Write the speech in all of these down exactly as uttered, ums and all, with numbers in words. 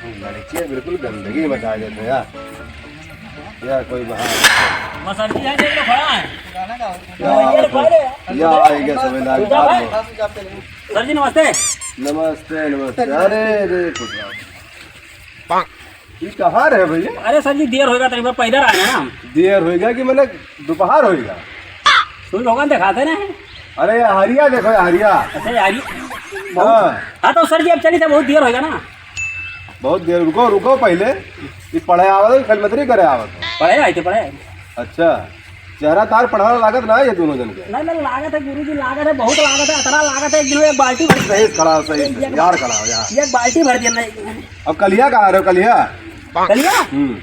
लड़कियाँ बिल्कुल गंदगी मचा देते हैं यार। यार, कोई बहाना। बस सर जी, यहाँ देख लो, खड़ा है। यार, ये खड़ा है। यार, आ गया समय ना, पूजा भाई। सर जी, नमस्ते। नमस्ते, नमस्ते। अरे, अरे, खुश रहो। ये कहाँ रहे भैया? अरे सर जी, देर होइगा, तनी पैदल आए हैं ना हम। देर होइगा कि मने दोपहर होइगा? सूर्य भगवान दिखाते ना। अरे, ये हरिया देखो, ये हरिया। अच्छा, ये हरिया। हाँ। हाँ, तो सर जी, अब चली थे, बहुत देर होइगा ना। बहुत देर, रुको, रुको पहिले। ये पढ़े आवत है, फिल्म तरी करे आवत है? पढ़े आए थे, पढ़े आए। अच्छा, चेहरा तार पढ़ाना लागत ना है ये दोनों जन के। नहीं, नहीं, लागत है गुरुजी, लागत है, बहुत लागत है, इतना लागत है, एक दिन में एक बाल्टी भर सही से खड़ा, सही से, एक यार खड़ा हो यार। एक बाल्टी भर दिया नहीं। अब कलिया कहाँ रहे हो, कलिया? कलिया? हम्म।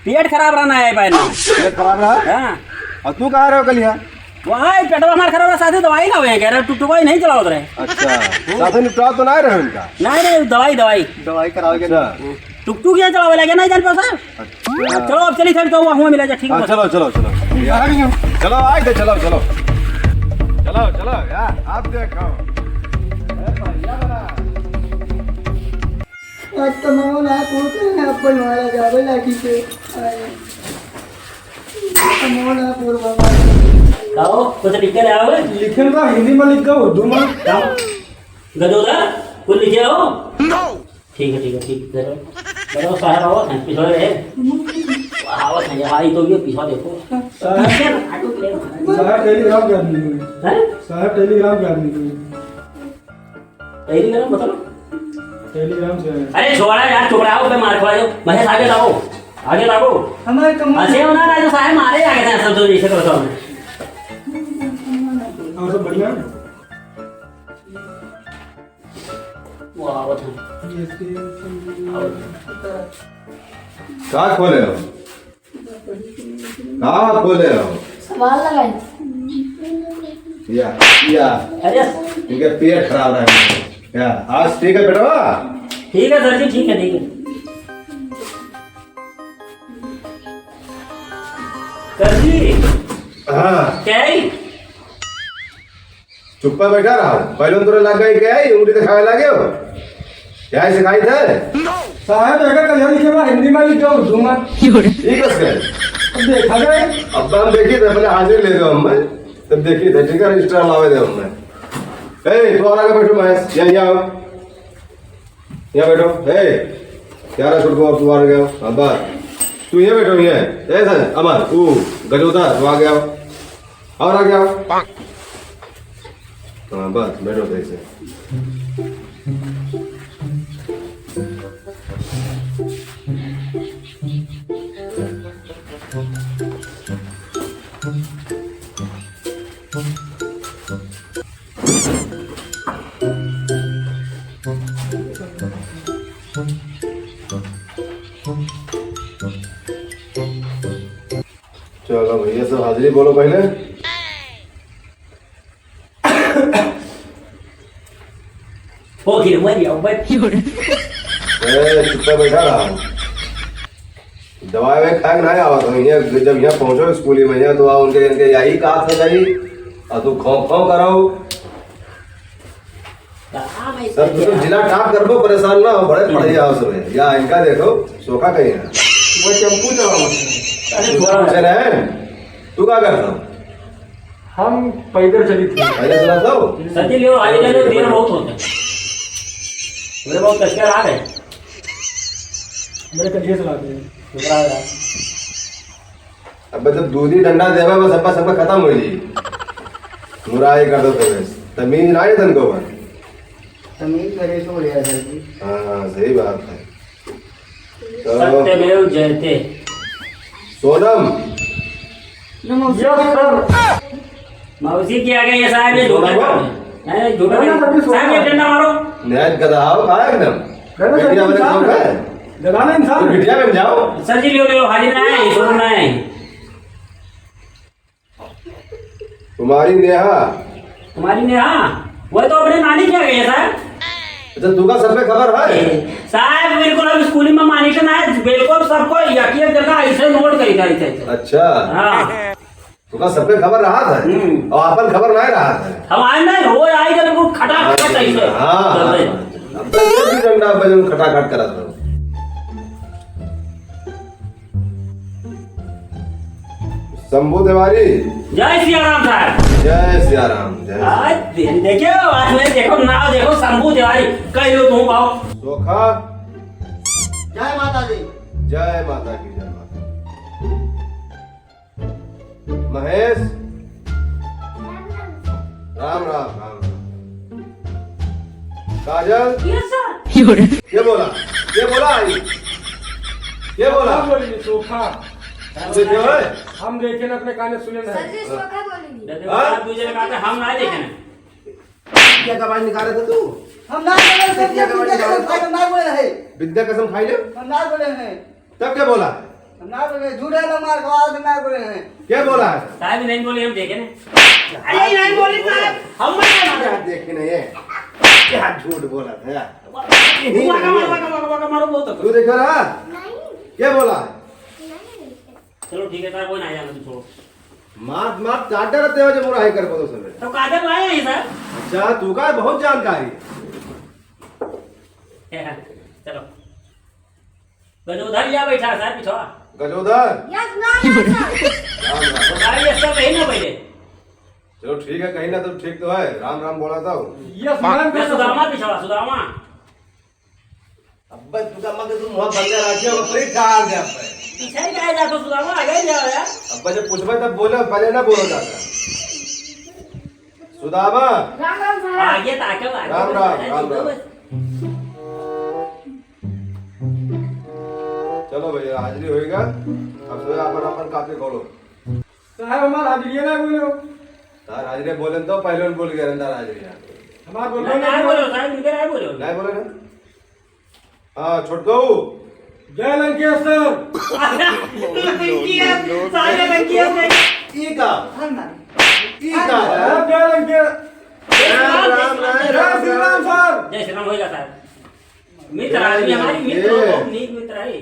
पेट खराब रहना है भाई ना। पेट खराब रहा? हाँ। और तू कहाँ रहे हो कलिया? वहाँ ही पेटवा हमार खराब रहा, साथे दवाई ना हुए, कह रहे टुकटुक नहीं चलावत रहे। अच्छा, साथे निपटाव तो ना रहे उनका? नहीं, नहीं, दवाई, दवाई। दवाई करावे के अच्छा। लिए। टुकटुक ये चलावे लगे, नहीं जान पाओ सर। अच्छा। हाँ, चलो अब चली थे, तो वहाँ मिला जा, ठीक हाँ, है। चलो, चलो, चलो। चलो, आए थे, चलो, चलो। चलो, चलो, यार, आप देखो। अरे, बढ़िया बना। आज तो माहौल आप होते हैं, आप बनवाया जावे लाठी से। आए। आज तो माहौल आप और बाबा। आओ, कुछ लिख के ले आओ। लिखे ना, हिंदी में लिख दो, उर्दू में। क्या? गजोदर, कुछ लिखे हो? No। ठीक है, ठीक है, ठीक है। बताओ, साहब आवत हैं, पिछड़े रहे। आवत हैं, यहाँ आई तो ये पीछा देखो। साहब, साहब टेलीग्राम के आदमी कोई। हैं? साहब टेलीग्राम के आदमी कोई। टेलीग्राम बताओ। टेलीग्राम से है। अरे छोड़ा यार, चुप रहो, पे मार खवा दो। महेश, आगे लागो, आगे लागो। हमारे कमरे अच्छे हो ना, राजू साहब, मारे आगे थे, सब तो ऐसे करता हूँ। और सब बढ़िया? वो आवत है। आवत है। का खोले हो? का खोले हो? सवाल लगाई। या, या। अरे। इनके पेट खराब है। या, आज ठीक है बेटवा? ठीक है सर जी, ठीक है, ठीक है। सर जी। हाँ। क्या है? चुप्पा बैठा रहा। पहले तोरे लग गई क्या है? उंगली दिखावे लगे हो? क्या है सिखाई थे? साहब, अगर कल्याण लिखे बा, हिंदी में लिख दो, उर्दू में। ठीक है सर। अब देखा जाए। अब हम देखी थे, पहले हाजिरी ले दो हमें। तब देखी थे, ठीक है, रजिस्टर लावे दे हमें। ए, तू और आगे बैठो महेश, यहाँ, यहाँ आओ। यहाँ बैठो। ए, क्या रहा छुटको, अब तू आ गया। अब बात। तू यहाँ बैठो, यहाँ। ए सर, अमर, ऊ, गजोदर, तू आ गया। और आ गया। हाँ, बस, बैठो सही से। चलो भैया, सब हाजिरी बोलो पहले। हो, गिर, मर गया, मर। ए, चुप्पा बैठा रहा। दवाई ववाई खाए के ना आवत हो। यहाँ, जब यहाँ पहुँचो स्कूल में, यहाँ तो आ उनके, इनके यही कहा था भाई, और तू खो खो करो। सर, तू तो जिला टॉप करबो, परेशान ना हो, बड़े पढ़े जाओ सुबह। या इनका देखो, सोखा कहीं है। वो टेम्पू चलावत है। अरे, थोड़ा चले हैं। तू का करता हो? हम पैदल चली थी। पैदल चला था वो? सर जी, लियो, आगे चलो, देर बहुत होता है। मेरे बहुत कचरा आ रहे। मेरे कलिए चलाते हैं। दूसरा आ रहा। अबे तो दूधी डंडा देवे, बस अब्बा सबका खत्म हो जी। मुराई कर दो तो बस। तमीज ना है तनको बस। तमीज करे तो बढ़िया सर जी। हाँ, सही बात है। तो सत्यमेव जयते। सोनम। नमस्कार। यस सर। मौसी के आगे ये साहब ये झूठा बोल। नहीं, झूठा नहीं, नहीं। साहब, ये डंडा मारो। नहीं, गधा हो, कहाँ एकदम? गधा बेटिया सर, बने साहब। शौक है? गधा नहीं, साहब। तो बिटिया बन जाओ। सर जी, लियो, लियो, हाजिर ना है, शोरूम ना है। कुमारी नेहा। कुमारी नेहा? वो तो अपने नानी के आ गई है, साहब। अच्छा, तुका सब पे खबर है? साहब, बिल्कुल, हम स्कूल में मानी के ना है, बिल्कुल सबको एक एक जगह ऐसे नोट करी था, ऐसे, ऐसे। अच्छा। हाँ। तुका सबके खबर रहत है। हम्म। और आपन खबर नाहीं रहत है। हम आए ना, रोज आई जब वो खटाखट हाँ, ऐसे। हाँ, हाँ। चलते हैं। अब तो ये भी डंडा बजन खटाखट करत हो। शंभू तिवारी। जय सिया राम साहब। जय सिया राम, जय सिया राम। आज दिन देखियो, आज मैं देखो, नाव देखो, शंभू तिवारी। कह लो तुम पाओ। सोखा। जय माता दी। जय माता की, जय माता की। महेश। राम राम, राम राम। काजल। Yes sir। के बोला? के बोला आई? के बोला? हम बोलेंगे, सोखा। तू देखे हो? हम देखे ना, अपने काने सुने ना। सर जी, सोखा बोलेंगे। हाँ? दूसरे बात है, हम ना देखे ना। क्या का आवाज निकाले थे तू? हम ना बोले, सर जी, विद्या का आवाज निकाले थे। हम ना बोले रहे। विद्या कसम खाई ले? हम ना बोले हैं। तब क्या बोला? हम ना बोले, झूठे लोग मार खवा दे, ना बोले हैं। क्या बोला है? साहब नहीं बोले, हम देखे ना। अरे नहीं बोले साहब, हम मत मारो। क्या देखे नहीं है? क्या झूठ बोला था? वाका, वाका, वाका, वाका, वाका, मारो बहुत तू देखा रहा? नहीं। क्या बोला? नहीं। चलो ठीक है साहब, कोई ना जाना, तू छोड़ो। मात, मात काट डरते हो जब बुराई कर बोलो सब। तो काजल आए हैं सर। अच्छा, तू का बहुत जानकारी। चलो। गजोधर या बैठा है साहब, पिछवा। गजोधर। Yes, राम राम, सर। राम राम। बताइए, सर, कहीं ना पहले। चलो, ठीक है, कहीं ना तो ठीक तो है। राम राम बोला था वो। Yes, राम मैं राम। सुदामा पिछवा, सुदामा। अब्बे, तू का मत, तू मुंह बंद रखियो, वो परी डाल दे अब्बे। पीछे ही काहे जातो सुदामा, आगे ही जाओ यार। अब्बे, जब पूछबे तब बोले, पहले ना बोलो ज्यादा। सुदामा। राम राम साहब। आगे ताके, आगे राम राम, राम राम। चलो भैया, हाजिरी होएगा। अब सब अपन अपन कापी खोलो। साहब, हमार हाजिरी ना बोलो। तार हाजिरी बोले तो पहले बोल गए, तार हाजिरी। हमार बोलो ना, ना, ना बोलो, साहब, इनके ना बोलो। ना बोलो ना। हाँ, छोटकू। जय लंकेश सर। लंकेश, सारे लंकेश हैं। ई का? ई का? जय लंकेश। राम, राम, राम, जय श्री राम सर। जय श्री राम होएगा सर। मित्र आदमी, हमारी मित्र हो, बहुत नीक मित्र है।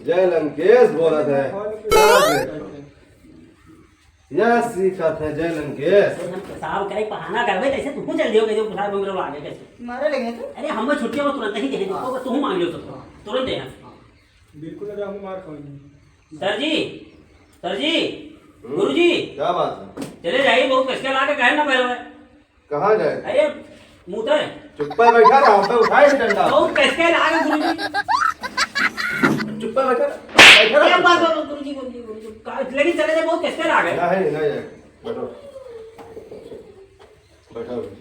जय लंकेश बोलत है। यह सीखत है जय लंकेश। तो हम साहब करे बहाना करबे, तैसे तू चल दियो, कह दियो, "साहब, हम लोग आगे कैसे?" मारे लगे तो? अरे, हम छुट्टी में तुरंत ही दे दो, हाँ। तो तू मांग लियो तो तुरंत दे। बिल्कुल, अरे, हम मार खाएंगे। सर जी, सर जी, हम्म, गुरु जी, क्या बात है? चले जाइए, बहुत कसके ला के कहे ना पहले। कहाँ जाए? अरे, मुँह तो है। चुप्पा बैठा रहा, हम तो उठाए भी डंडा। बहुत कसके लागे गुरुजी। चुप्पा बैठा रहा, बैठा रहा। क्या बात है, गुरुजी, गुरुजी, गुरुजी। का-, लेकिन चले जाए, बहुत कसके लागे। नहीं, नहीं जाए। बैठो। बैठो।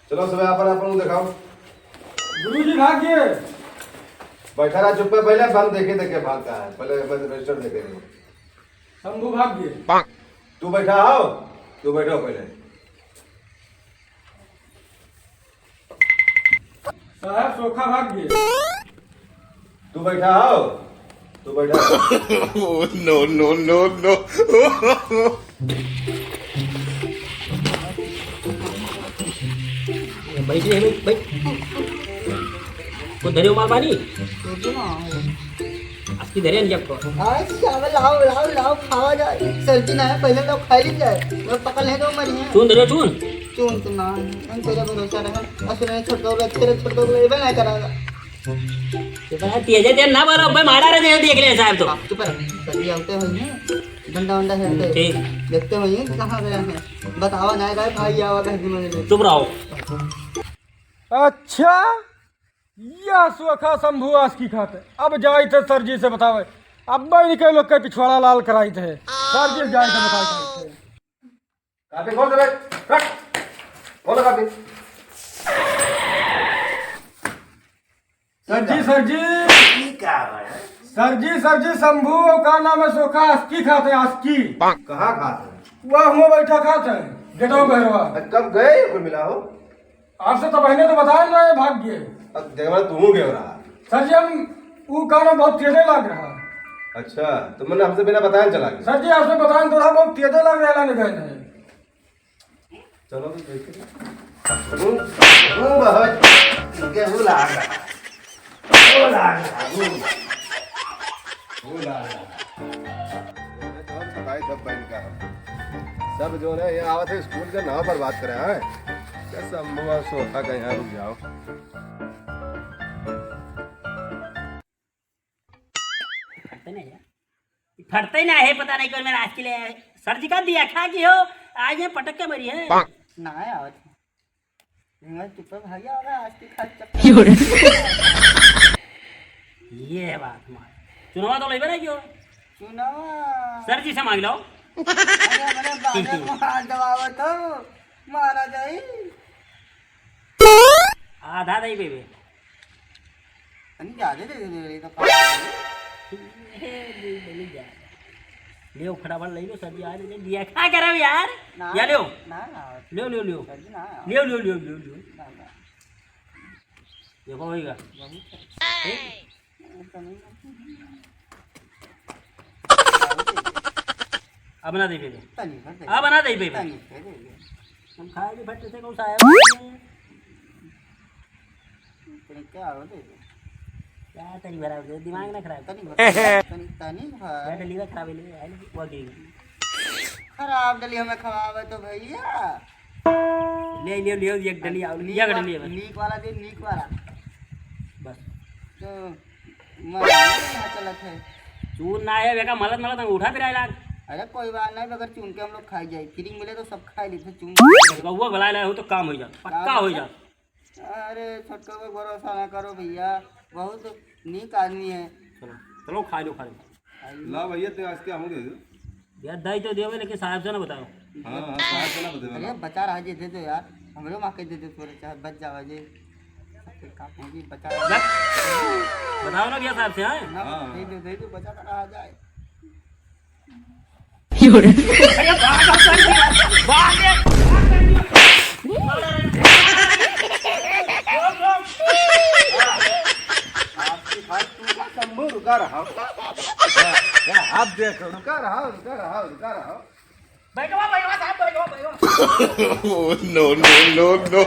चलो, सब अपन, अपन मुँह दिखाओ। गुरुजी, भाग गए। बैठा रहा, चुप्पा, पहले बम देखे, देखे भाग कहाँ है। पहले बम रजिस्टर देखे। शंभू भाग गए। तू बैठा हो, तू बैठो पहले। साहब, सोखा भाग गए। तू बैठा हो, तू बैठा हो। Oh, no, no, no, no। बैठ रे, बैठ, बैठ। को धरे हो माल पानी? सोचो ना। आज की धरे हैं जब को। आज चावल लाओ, लाओ, लाओ, खावा जाए। सर्दी ना है, पहले तो खा ली जाए। और पकड़ ले तो मरी है। चून धरे, चून। चून तो ना है, हम तेरे भरोसा रहे। असुर ने छोड़ दो, तेरे छोड़ दो, ये भी नहीं कराएगा। ये तो है, तेजे तेज ना बोलो, भाई, मारा रे, देख ले साहब तो। आप चुप रहो, कभी आते होइए, डंडा वंडा खेलते। ठीक। देखते होइए, कहाँ गए हैं? बतावा ना, गए भाई, आवा, कहीं मरे। चुप रहो। अच्छा, या सोखा शंभू आस की खात है। अब जाई थे सर जी से बतावे। अब भाई निकल लोग के पिछवाड़ा लाल कराई थे। सर जी जाई थे बताई थे। कापी खोल दे बे, रख। खोल कापी। सर जी, सर जी। ई का है? सर जी, सर जी, शंभू, का नाम है, सोखा आस्की खात है, आस्की। कहाँ खात है? वह हुआ बैठा खात है, गेटवा बहरवा। कब गए, कोई मिला हो? आपसे तो बहने तो बता रहे हैं, भाग गए। अब देखो, तू गए रहा। सर जी, हम, वो का नाम बहुत तेजे लाग रहा। अच्छा, तो मैंने हमसे बिना बताए चला गया। सर जी, आपसे बताए तो रहा, बहुत तेजे लाग रहा है, लाने गए हैं। चलो, तो देख के। हूँ, हूँ, बहुत गेहूं लाग रहा। वो लाग रहा, वो। वो लाग रहा। बहुत सताई सब बहन का हम। सब जो है, ये आवत है स्कूल के नाम पर बात करे, हैं? क्या शंभू और सोखा का यहाँ रुक जाओ। हटते नहीं यार। फटते ही ना है, पता नहीं कौन मेरा आज के लिए। सर जी का दिया खा की हो, आज ये पटक के मरी है। ना है आवत। मैं चुप भाई आ रहा आज के खाली चक्कर। ये है बात मार। चुनावा तो लेबे ना क्यों? चुनावा। सर जी से मांग लो। अरे, अरे, बाबे मार दबावत हो। मारा जाई। आधा दे बेबे। तनी ज्यादा दे दे रे, तो ए, दे, दे, ले जा। लेव, फटाफट ले लो, सब्जी आ रही है, दिया खा करब यार। ना, या लेव। ना, ना। लेव, लेव, लेव। सब्जी ना। लेव, लेव, लेव, लेव, लेव। ना, ना। देखो, होइगा। बहुत है। ठीक? अब ना दे बेबे। तनी भर दे। अब ना दे बेबे। तनी भर दे। हम खाए भी फट से कौन सा आया? तनी क्या हो दे दे। क्या तनी भरा दे, दिमाग ना खराब। तनी भर, तनी, तनी भर। क्या डलिया खराब है, ले, आइल, वो गिर गई। खराब डलिया में खराब है तो भैया। ले, ले, ले, एक डलिया, नीक एक वा-, डलिया में। नीक वाला दे, नीक वाला। बस। तो मजा नहीं यहाँ चलत है। चून ना है, बेका मलत मलत अंगूठा पिराए लाग। अरे कोई बात नहीं, बगैर चून के हम लोग खाई जाए। फ्री मिले तो सब खाई लेते, चून। बउआ बुलाए लाए हो तो काम हो जात, पक्का हो जात। अरे छोटका पे भरोसा ना करो भैया, बहुत नीक आदमी है। चलो, चलो खा लो, खा लो। ला भैया, ते आज क्या हो गया? यार, दाई तो देवे, लेकिन साहब से ना बताओ। हाँ, हाँ, साहब से ना बताओ। अरे, बचा रहा जी, दे दो यार, हमरे माँ के दे दो, थोड़े चाहे बच जावा जी। सबके काम होगी, बचा रहा। बत-, बताओ ना भैया साहब से, हैं? ना, हाँ। दे दो, दे दो, बचा तो रहा जाए। अरे, भाग, भाग, भाग, भाग, भाग। आपकी बात तू का शंभू रुका रहा। या, या, आप देखो, रुका रहा, रुका रहा, रुका रहा। बैठवा, बैठवा साहब, बैठवा, बैठवा। Oh, no, no, no, no।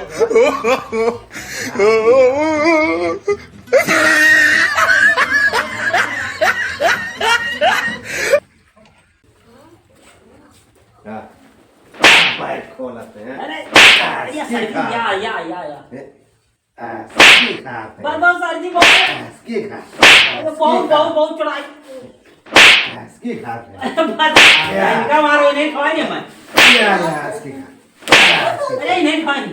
हाँ। बैग खोलते हैं। अरे, या सर जी, या, या, या, या। ए, आ, सब्जी खात है। बस, बस, सर जी, बस। आ, के खा? अरे, बहुत, बहुत, बहुत चढ़ाई। आ, के खात है? बस, या। इनका मारो, इन्हें खवाएंगे मैं। या, या, आज के खा। अरे, इन्हें खवाएंगे।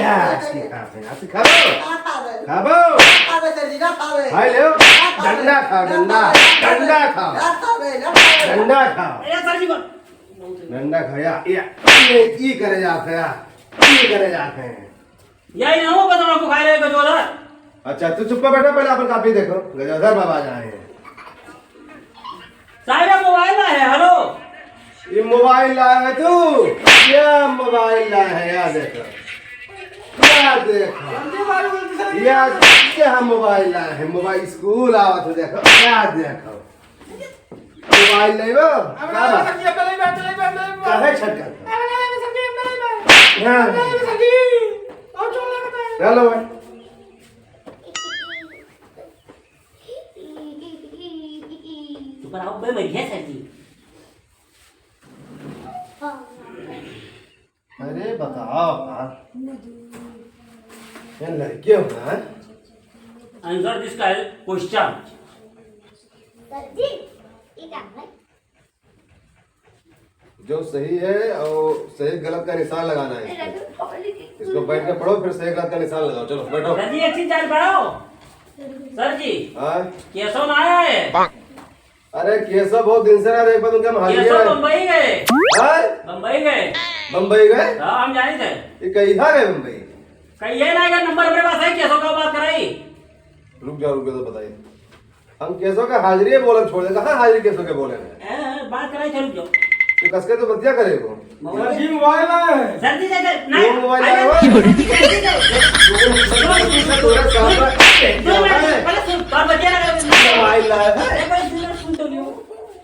या, आज के खात है? आज के खाबो? खाबो? खाबे, सर जी, ना खाबे। खाई लो। ना खाबे। डंडा खाओ, ना डंडा। खाबे। डंडा खाओ। ना खाबे, ना खाबे। डंडा खाओ। अरे, सर जी, बस। डंडा खाया, या, ये, ई करे जात है, या, ई करे जात है। यही ना हो, बस हमको खाए रहे गजोधर। अच्छा, तू चुप्पा बैठा, पहले अपन कॉपी देखो, गजोधर बाबा आए हैं। साहब, ये मोबाइल ना है, हेलो। ये मोबाइल लाया है तू? ये मोबाइल लाया है, या देखो, या देखो, या, ये हम मोबाइल लाया है, मोबाइल स्कूल आवत हो, देखो, या देखो। मोबाइल लेबो? अब का ना बा? सब्जी, अब ना लेबो, अब ना लेबो, अब ना लेबो। काहे छटकत? अब ना लेबो सब्जी, अब ना लेबो। हाँ। अब ना लेबो सब्जी। और चोर लगता है। चलो भाई। चुप रहो बे, मरिया सर जी। अरे बताओ यार, ये लड़के हो ना? Answer this question। सर जी, ये क्या है? जो सही है और सही गलत का निशान लगाना है इसको। इसको बैठ के पढ़ो, फिर सही गलत का निशान लगाओ। चलो बैठो। सर जी, एक चीज जान पाओ। सर जी, हाँ? केशव ना आया है। अरे केशव बहुत दिन से ना देख पाए, उनके हम हाजिर केशव हैं। बम्बई गए। हाँ? बम्बई गए। बम्बई गए? हाँ, हम जानी थे। ये कहीं था गए बम्बई? कहीं ये ना गए, नंबर अपने पास है, केशव का बात कराई। रुक जाओ, रुक जाओ, तो बताइए। हम केशव का हाजिरी है बोले छोड़ दे, कहाँ हाजिरी केशव के बोले हैं? ए, ए, बात कराई थे, रुक जाओ। तो कसके तो बतिया करे को। मोबाइल। सर जी, मोबाइल है। सर जी, दे दे, नहीं। वो मोबाइल आया हुआ है? सर जी, दे दे। दो मिनट, दो मिनट, पहले सुन, बात बतिया ना करो। मोबाइल लाया है? अरे भाई, सुन, सुन तो लियो।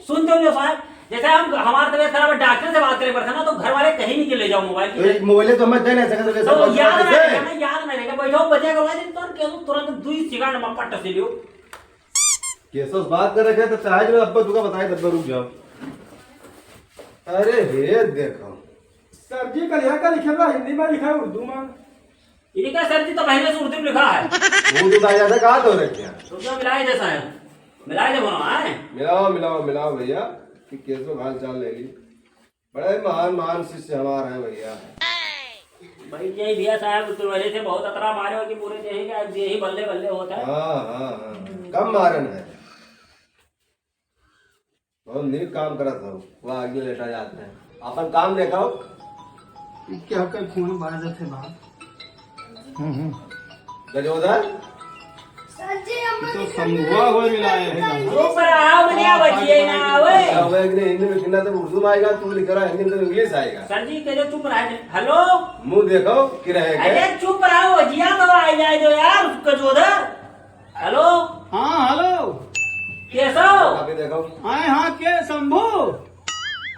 सुन तो लियो साहब, जैसे हम, हमारे तबीयत खराब है, डॉक्टर से बात करे पड़ता ना, तो घर वाले कहीं नहीं के ले जाओ मोबाइल। तो ये मोबाइल तो मैं दे नहीं सकता, तो तो सब याद बात नहीं से। रहेगा ना, याद नहीं रहेगा। बैठो, बतिया करवा दे, तुरंत, तुरंत दो ही सेकंड में पट्ट से लियो। केशव से बात कर रखे हैं, तो चाहे जो अब्बा तुका बताए, तब रुक जाओ। अरे हे देखो। सर जी, कल यहाँ का लिखे बा, हिंदी में लिखा है, उर्दू में? इनका सर जी तो पहले से उर्दू में लिखा है। उर्दू तो आ जाता, कहा तो रखे हैं? रुपया मिलाए दे साहब। मिलाए दे बोलो, आए। मिलाओ, मिलाओ, मिलाओ भैया, कि केसो का हाल चाल ले ली। बड़े महान, महान शिष्य हमार हैं भैया। भाई, यही भैया साहब, तो वजह से बहुत अतरा मारे हो कि पूरे देही के आज देही बल्ले बल्ले होता है। हाँ, हाँ, हाँ। कम मारन है। बहुत नीक काम करत हो, वो आगे लेटा जाते हैं। अपन काम देखाओ। क्या कर फोन बाजत है बाप? गजोधर? सर जी, हम तो समूहा हो मिला है। चुप रहा, मने बचिए ना आवे। अच्छा, वो एक ने हिंदी में कितना तो उर्दू में आएगा, तू लिख रहा है हिंदी में तो इंग्लिश आएगा। सर जी, कह दो चुप रहा। हेलो? मुंह देखो, कि रहे गए। अरे चुप रहा, वो जिया तो आ जाए दो यार, गजोधर। हेलो? हाँ, हेलो। केसो? अभी देखो। हाँ, हाँ, के शंभू?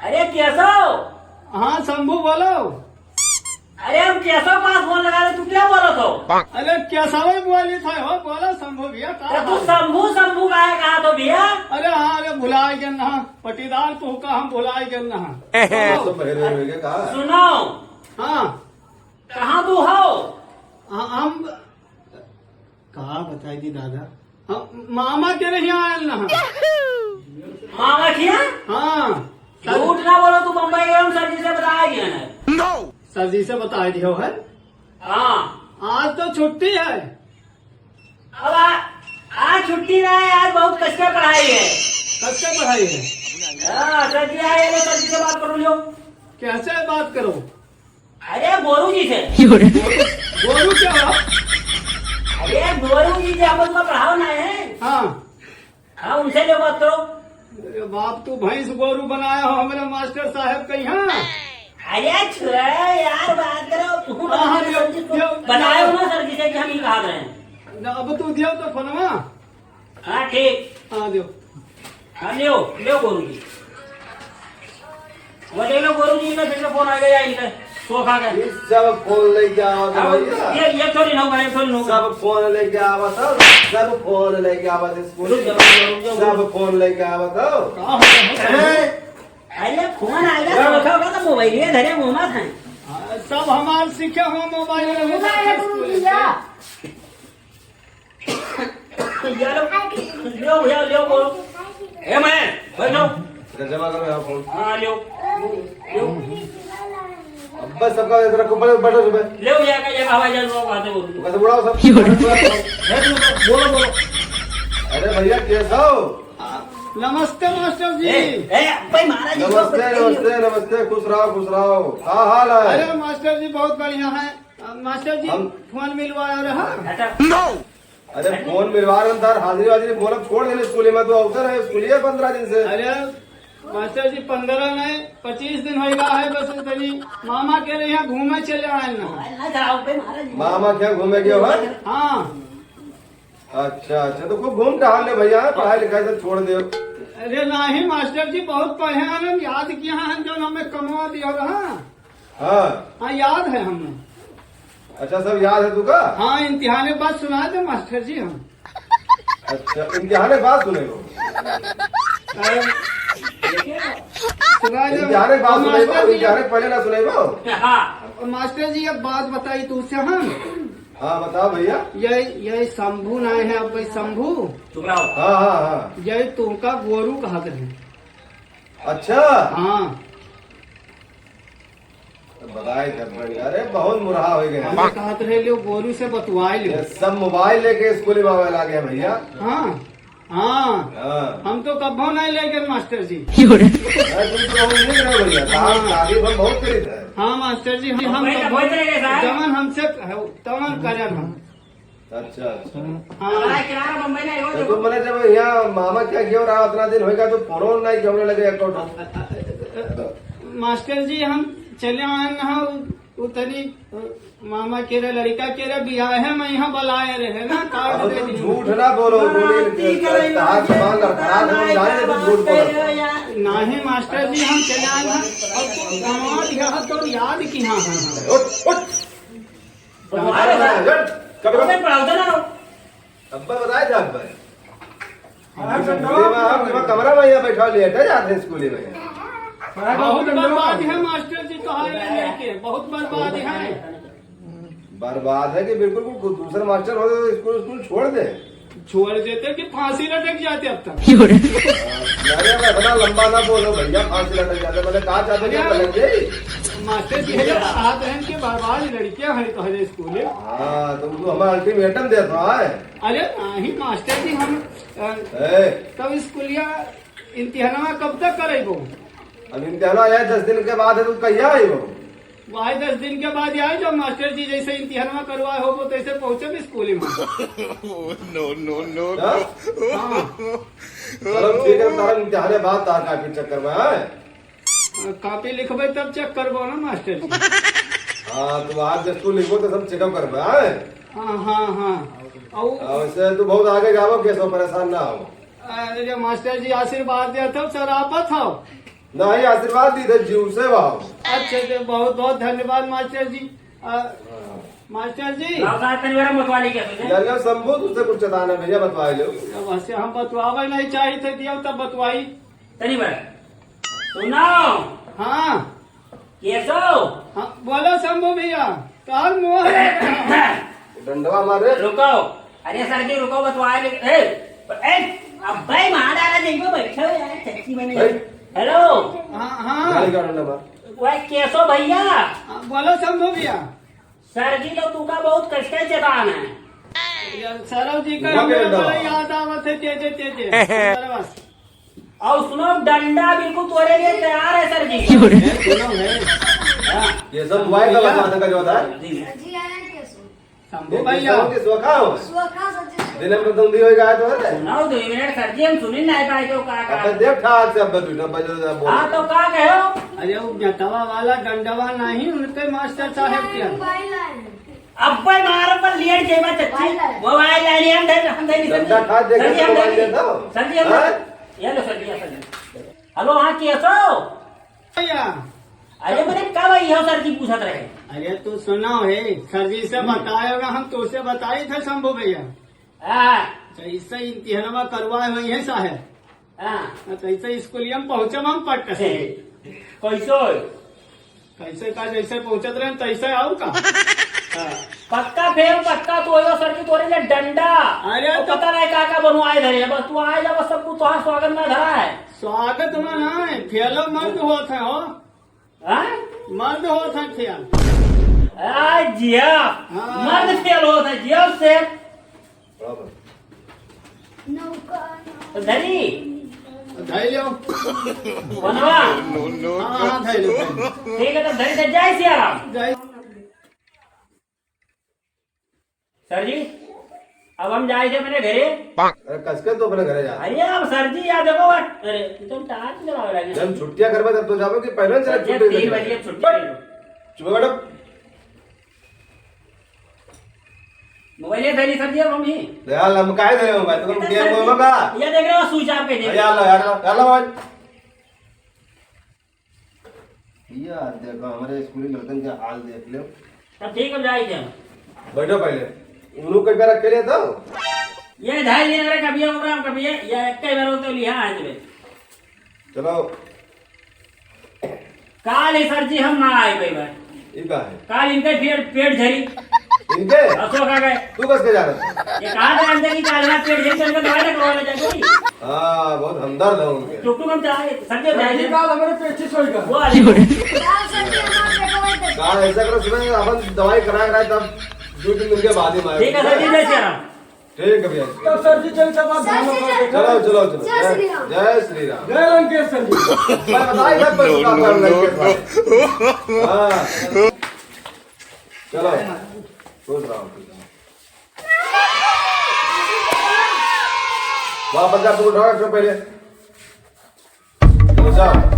अरे केसो? हाँ, शंभू बोलो। अरे हम केसो पास फोन लगा रहे, तू क्या बोलत हो? अरे केसो ही बोली था हो, बोलो शंभू भैया, का तो तू हाल? शंभू, शंभू काहे कहा तो भैया? अरे हाँ, अरे भुलाए गए ना, पटीदार तू का हम भुलाए गए ना। तो पहले होइगे का? सुनो। हाँ। कहाँ तू हो? हाँ, हम का बताई दी दादा? हम मामा के यहाँ आयल ना। मामा के यहाँ? हाँ। झूठ ना बोलो, तू बम्बई गए हो, सर जी से बताया गया ना। सर जी से बताई दियो है। हाँ। आज तो छुट्टी है। अब आ, आज छुट्टी ना है, आज बहुत कस के पढ़ाई है। कस के पढ़ाई है? हाँ, सर जी आए, सर जी से बात करो, लो। कैसे बात करो? अरे गोरू जी से। गोरू क्या हो? अरे गोरू जी से, हम उसका पढ़ाओ ना है। हाँ। हाँ, उनसे जो बात करो। अरे बाप, तू भैंस गोरू बनाया हो हमारे मास्टर साहब के यहाँ। अरे छोड़ा यार, बात करो। तू हाँ, हाँ, दियो, दियो, बताया हो ना सर जी से कि हम ही कहा रहे हैं। ना, अब तू दियो तो फोनवा। हाँ, ठीक। हाँ, दियो। हाँ, लियो, लियो गोरू जी। वो ले लो गोरू जी, इनका फिर से फोन आ गया, इनका सोखा का। ये सब फोन लेके आवत है अब भैया। ये, ये थोड़ी ना होगा, ये थोड़ी ना होगा। सब फोन लेके आवत है, सब फोन लेके आवत है स्कूल। रुक जाओ, रुक जाओ, रुक जाओ। सब फोन लेके आवत है। का हो गया, हो गया? हैं? अरे, फोन आ गया, क्या? सोखा का तो मोबाइल ये धरे मुंह में है। हाँ, सब हमार सीखे हो मोबाइल में, मोबाइल में स्कूल में। लियो, लियो, लियो, लियो, बोलो। ए, मैं, बैठो। अच्छा, जमा करो यहाँ फोन। हाँ, लियो। लियो। अब बस सबका इधर रखो, बैठो, बैठो, बैठो। लियो, यहाँ का, यहाँ हवाई जहाज में आते बोलो। तो कैसे उड़ाओ सब? बैठो, बोलो, बोलो। अरे भैया, कैसा हो? नमस्ते मास्टर जी। ए, ए, भाई महाराज जी, नमस्ते, नमस्ते, नमस्ते, खुश रहो, खुश रहो। का हाल है? अरे मास्टर जी, बहुत बढ़िया है। अ, मास्टर जी, हम फोन मिलवाया रहा। अच्छा। अरे फोन मिलवा रहे हैं सर, हाजिरी वाजिरी बोलब छोड़ देने स्कूल में, तो अवसर है स्कूल ये पन्द्रह दिन से। अरे मास्टर जी, पन्द्रह नहीं, पच्चीस दिन होइगा है, बस तनी मामा के यहाँ घूमे चले आए ना। मामा के यहाँ घूमे गए हो? हाँ। अच्छा, अच्छा, तो खूब घूम टहल ले भैया, पढ़ाई लिखाई सब छोड़ दे। अरे नहीं मास्टर जी, बहुत पढ़े हैं, याद किया है जो हमें कमवा दिया रहा। हाँ। हाँ, याद है हमें। अच्छा, सब याद है तुका? हाँ, इम्तिहान के बाद सुना दे मास्टर जी हम। अच्छा, इम्तिहान के बाद सुनेगो? अरे, सुना दे। इम्तिहान के बाद सुनेगो, मास्टर जी। इम्तिहान के पहले ना सुनेगो? हाँ। मास्टर जी, एक बात बताई तुमसे हम। हाँ, बताओ भैया। ये, ये शंभू नाय है, अब भाई शंभू। चुप रहो। हाँ, हाँ, हाँ। ये तुमका गोरू कहत रहे। अच्छा। हाँ। तो बताए थे बढ़िया। अरे बहुत मुरहा हो गए। हम कहत रहे, लियो गोरू से बतुआई लियो। ये सब मोबाइल लेके स्कूल में आवे लागे भैया। हाँ, हाँ। हाँ। हम तो कब्बो नहीं लेके मास्टर जी। अरे तुम तो हम नहीं रहे भैया। हाँ। तारीफ हम बहुत करी थे। हाँ मास्टर जी, हम, हम बैठ, कब्बो बैठ रहे साहब। जवन हमसे तवन करे हम। अच्छा, अच्छा। हाँ। तो तुम बोले जब यहाँ मामा क्या क्यों रहा उतना दिन होएगा तो फोन नहीं क्यों लगे एक मास्टर जी, हम चले आए ना, उ, उ तनी, अ, मामा के रे लड़का के रे बियाह है, मैं यहाँ बुलाए रहे ना, कार्ड अब दे तुम दी। झूठ ना बोलो, हाँ, बोले, ठीक है, कहाँ से मांग रहा, कहाँ से मांग जाने तो झूठ बोलो। नहीं मास्टर जी, हम चले आए ना, अब तुम दामाद यहाँ तो याद किया है। उठ, उठ। अरे, हट, कमरा में पढ़ाओ ना। अब्बा बताए थे अब्बा। हाँ, स्कूल में हम, हम कमरा में यहाँ बैठा लिया था, जाते हैं स्कूल में। बहुत बर्बाद है मास्टर जी, तोहार लेके बहुत बर्बाद है। बर्बाद है कि बिल्कुल, कोई दूसरा मास्टर हो तो स्कूल, स्कूल छोड़ दे। छोड़ देते कि फांसी लटक जाते अब तक। अरे, अब इतना लंबा ना बोलो भैया, फांसी लटक जाते। मैंने कहा चाहते कि भैया, पलट गई। मास्टर जी है, आप हैं कि बार बार लड़कियां हैं तो हमारे स्कूल में। हाँ, तो तू हमारा अल्टीमेटम देत रहा है। अरे नहीं मास्टर जी, हम, अ, ए। तब स्कूलिया इम्तिहानवा कब तक करेबो? अब इम्तिहानवा आया दस दिन के बाद है, तू कहिया आइबो? वही दस दिन के बाद आए, जब मास्टर जी जैसे इम्तिहानवा करवाए होबो, तैसे पहुँचब स्कूल में। No, no, no, हाँ? No। चलो ठीक है, तारा इम्तिहान है, बात तार कापी चक्कर में, हाँ? कापी लिखबे तब चेक करबो ना मास्टर जी। हाँ, तो आज जब तू लिखबो तो सब चेकअप करबे, हाँ? हाँ, हाँ, हाँ। औ- हाँ, वैसे तू बहुत आगे जाबो, केसो परेशान ना हो। अरे मास्टर जी आशीर्वाद देत हो, सरापत हो। नहीं, आशीर्वाद दी थे जीव से भाव। अच्छा, तो बहुत बहुत धन्यवाद मास्टर जी। आ, हाँ। मास्टर जी। लाओ साहब, तनी बड़ा मतवाली क्या तुझे? यार, यार, शंभू, तुझसे कुछ चताना है भैया, बतवा लो। अब ऐसे हम बतवावे नहीं चाहिए थे, दियो तब बतवाई। तनी बड़ा। सुनाओ। हाँ। केशव। हाँ, बोलो शंभू भैया, तोहर मुँह है। डंडवा मार रे। रुको। अरे सर जी, रुको, बतवा ले। ए, ए, अब्बे मार डाला, देखो, बैठो यार, चच्ची बने। ए। हेलो। हाँ, हाँ। गाड़ी का डंडा मार। वह केशव भैया। हाँ, बोलो शंभू भैया। सर जी, तो तू का बहुत कष्ट है चेतान है। यार, सरव जी का वो हमें क्या बड़ा डंडा? याद आवत है, तेजे, तेजे। सरवा। और सुनो, डंडा बिल्कुल तोरे लिए तैयार है सर जी। सुनो है। हाँ। ये सब मोबाइल का भैया। बकवास का जो होता है। जी। सर जी आया क्या सो? शंभू ये भैया। सब के सुखा हो? सुखा सर जी। दिन में तुम भी होएगा तो है। सुनाओ दो मिनट सर जी, हम सुन ही नहीं पाए तो का, का? अब देख ठाक से अब दूसरा बजे बोल। हाँ, तो का कहो? अरे, वो जतवा वाला डंडवा नहीं, उनके मास्टर साहब के। मोबाइल आए हैं। अब्बे मार पर लेट जेबा चच्ची। मोबाइल है। मोबाइल लाइन हम दे, हम दे नहीं सर जी। धंधा खा दे, सर जी, हम मोबाइल दे दे दो। सर जी, हम हाँ? दे। ये लो सर जी, ये सर जी। हेलो, हाँ, केशव? भैया। अरे, मैंने कब आई हो सर जी पूछत रहे। अरे, तू सुनाओ हे, सर जी से बताए होगा, हम तो उसे बताए थे शंभू भैया। हाँ। जैसे इम्तिहानवा करवाए हुए हैं साहब। हाँ। तो ऐसे स्कूलिया में पहुँचब हम पट से। कैसो? कैसे का जैसे पहुँचत रहे तैसे आऊ का? हाँ। पक्का फेल, पक्का तो होयो सर की तोरे लिए डंडा। अरे तो तो पता नहीं का का बनवाए धरे, बस तू आए जा, बस सब कुछ तोहार स्वागत में धरा है। स्वागत में ना है, फेलो मर्द होत है हो। हाँ? मर्द होत है फेल। आ जिया, हाँ। मर्द फेल होत है, जिया से। बराबर। तो धरी। धरी लो। बनवा। हाँ, हाँ, धरी लो, धरी लो। ठीक है, तो धरी तो जय सिया राम। जय। सर जी, अब हम जाए थे अपने घरे। अरे, कसके तो अपने घरे जा। अरे, अब सर जी, यार देखो, अरे, तुम टाइम चलावे लगे। जब छुट्टियां करबे, तब तो जाबो कि पहले चले सर जी, छुट्टी तीन लेके। बजे छुट्टी। चुप बैठो। मोबाइल ये धरी सर जी, अब हम ही। यार, हम काहे धरे मोबाइल? तो तुम ये गेम सर जी, मोबाइल का? ये देख रहे हो, स्विच ऑफ पे देख। यार, लो, यार, लो, यार, लो, भाई। यार, देखो, हमारे स्कूली लड़कन के हाल देख लो। तब ठीक है, जाए क्या? बैठो पहले। उन्हों को एक बार अकेले तो। ये ढाई दिन अरे कभी ये उमरा, कभी ये, ये एक ही बार हो तो लिहा आज में। चलो। काल ही सर जी हम ना आए कई बार। ई का है? काल इनके पेट, पेट झरी। इनके? अशोक आ गए। तू कस के जा रहा है? ये कहा था अंदर की काल ना पेट झरी, चल के दवाई ना करवा ले जाके। हाँ, बहुत हमदर्द है उनके। टुकटुक हम चाहे, सर जी हम सर जी जाए। काल हमारे पेट से सोएगा। वो आ जाए। काल ऐसा करो, सुबह अपन दवाई करा कराए, तब दो तीन दिन के बाद ही मारे। ठीक है सर जी, जय सिया राम। ठीक है भैया। तब सर जी चल, तब आप धान रोपा के चलो, चलो, चलो। जय श्री राम। जय श्री राम। जय लंकेश सर जी। मैं बताई था, पर काम कर लंकेश भाई। हाँ। चलो। खुश रहो, खुश रहो। वापस जा, तू उठा, रखो पहले। अच्छा।